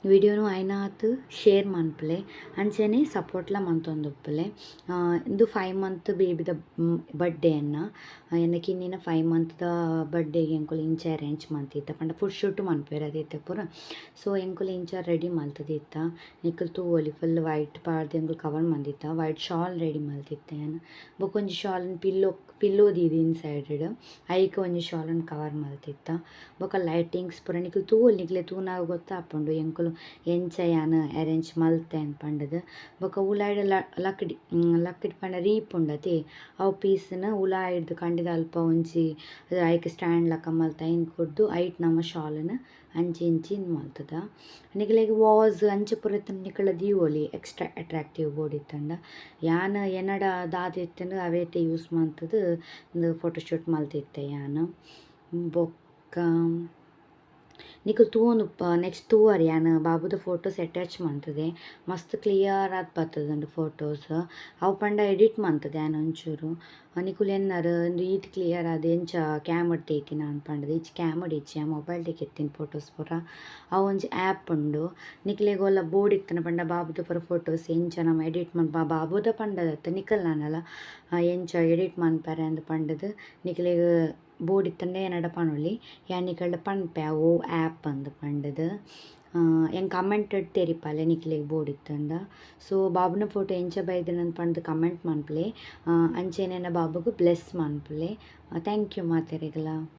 ವಿಡಿಯೋನು ಆಯ್ನಾತ್ share ಮನ್ಪುಲೆ, ಅಂಚನೆ ಸಪೋರ್ಟ್ಲ ಮಂತೊಂದುಪ್ಪುಲೆ. ಇಂದು 5 ಮಂತ್ ಬೇಬಿದ ಬರ್ಡೇ ಎನ್ನ. ಎನ್ನ ಕಿನ್ನಿನ 5 ಮಂತ್ದ ಬರ್ಡೇಗೆ ಎಂಕುಲು ಇಂಚ ಅರೇಂಜ್ ಮಂತಿತ್ತ. ಪಂಡ ಫೋಟೋ ಶೂಟ್ ಮನ್ಪುವೆರ್ ಅದಿತ್ತೆ ಪೂರ. ಸೊ ಎಂಕುಲು ಇಂಚ ರೆಡಿ ಮಲ್ತುದಿತ್ತ. ನಿಕುಲು ತೂವೊಲಿ, ಫುಲ್ ವೈಟ್ ಪಾಡ್ದ್ ಎಂಕುಲು ಕವರ್ ಮಂದಿತ್ತ. ವೈಟ್ ಶಾಲ್ ರೆಡಿ ಮಲ್ತಿತ್ತೆ ಯಾನ್. ಬೊಕೊಂಜಿ ಶಾಲ್ ಪಿಲ್ಲೋ ಪಿಲ್ಲೋ ದೀದ್ ಇನ್ಸೈಡ್ ಐಕ್ ಒಂಜಿ ಶಾಲ್ ಕವರ್ ಮಲ್ತಿತ್ತ. ಬೊಕ ಲೈಟಿಂಗ್ಸ್ ಪೂರ ನಿಕುಲು ತೂವೊಲಿ. ನಿಕ್ಲೆ ತೂನಗ ಗೊತ್ತಾಪುಂಡು ಎಂಕುಲು ಎಂಚ ಯಾನ್ ಅರೇಂಜ್ ಮಲ್ತೆ ಪಂಡುದು. ಬೊಕ ಉಲಾಯಿಡ್ ಲಕ್ಕಡಿ, ಲಕ್ಕಡಿ ಪಂಡ ರೀಪ್ ಉಂಡತೆ, ಅವು ಪೀಸ್ನ್ ಉಲಾಯಿಡ್ದ್ ಕಂಡಿದ ಅಲ್ಪ ಒಂಜಿ ಐಕ್ ಸ್ಟ್ಯಾಂಡ್ ಲಕ ಮಲ್ತ್ ಐನ್ ಕೊರ್ದು ಐಟ್ ನಮ ಶಾಲ್ನ್ ಅಂಚಿ ಇಂಚಿ ಇಂದ್ ಮಲ್ತುದ. ನಿಕ್ಲೆಗ್ ವಾಸ್ ಅಂಚ ಪೂರ ಇತ್ತ್ಂಡ ನಿಕುಲ ದೀವೊಲಿ, ಎಕ್ಸ್ಟ್ರಾ ಅಟ್ರಾಕ್ಟಿವ್ ಬೋಡಿತ್ತಂಡ. ಯಾನ್ ಎನ್ನಡ ದಾದ ಇತ್ತ್ಂಡ್ ಅವೇತೆ ಯೂಸ್ ಮಂತುದು ಇಂದು ಫೋಟೋಶೂಟ್ ಮಲ್ತಿತ್ತೆ ಯಾನ್. ಬೊಕ್ಕ ನಿಕುಲು ತೂವೊಂದುಪ್ಪ, ನೆಕ್ಸ್ಟ್ ತೂವರ್, ಯಾನ್ ಬಾಬುದ ಫೋಟೋಸ್ ಅಟ್ಯಾಚ್ ಮಂತುದೆ. ಮಸ್ತ್ ಕ್ಲಿಯರ್ ಆದ್ ಬತ್ತುದುಂಡು ಫೋಟೋಸ್. ಅವು ಪಂಡ ಎಡಿಟ್ ಮಂತುದೆ ಯಾನ್ ಒಂಚೂರು. ನಿಕುಲು ಎನ್ನರ್, ಉಂದು ಈತ್ ಕ್ಲಿಯರ್ ಆದ್ ಎಂಚ ಕ್ಯಾಮರಾ ತೈತಿನ ಪಂಡುದು. ಇಜ್ಜಿ, ಕ್ಯಾಮರಾ ಇಜ್ಜಿ, ಆ ಮೊಬೈಲ್ ಕೆತ್ತಿನ ಫೋಟೋಸ್ ಪೂರ. ಅವು ಒಂಜಿ ಆ್ಯಪ್ ಉಂಡು. ನಿಕ್ಲೆಗ್ ಒಲ್ಲ ಬೋಡಿತ್ತುಂಡ ಪಂಡ ಬಾಬುದ ಪೂರ ಫೋಟೋಸ್ ಎಂಚ ನಮ ಎಡಿಟ್ ಮನ್ಪ, ಬಾಬುದ ಪಂಡದತ್ತ, ನಿಕಲ್ನಾನಲ ಎಂಚ ಎಡಿಟ್ ಮನ್ಪರೆ ಅಂದ್ ಪಂಡುದು ನಿಕ್ಲೆಗ್ ಬೋಡಿತ್ತಂಡ ಎನ್ನಡ ಪನೊಲಿ. ಯಾನ್ ನಿಕಲ್ಡ ಪನ್ಪೆ ಅವು ಆ್ಯಪ್ ಅಂದ್ ಪಂಡುದು. ಎಂಕ್ ಕಮೆಂಟ್ ತೆರಿಪಾಲೆ ನಿಕ್ಲೆಗ್ ಬೋಡಿತ್ತಂಡ. ಸೊ ಬಾಬುನ ಫೋಟೋ ಎಂಚ ಬೈದ್ಂಡ್ ಪಂದ್ ಕಮೆಂಟ್ ಮನ್ಪುಲೆ. ಅಂಚೆನೆ ಎನ್ನ ಬಾಬುಗ್ ಬ್ಲೆಸ್ ಮನ್ಪುಲೆ. Thank you ಮಾತೆರೆಗ್ಲಾ.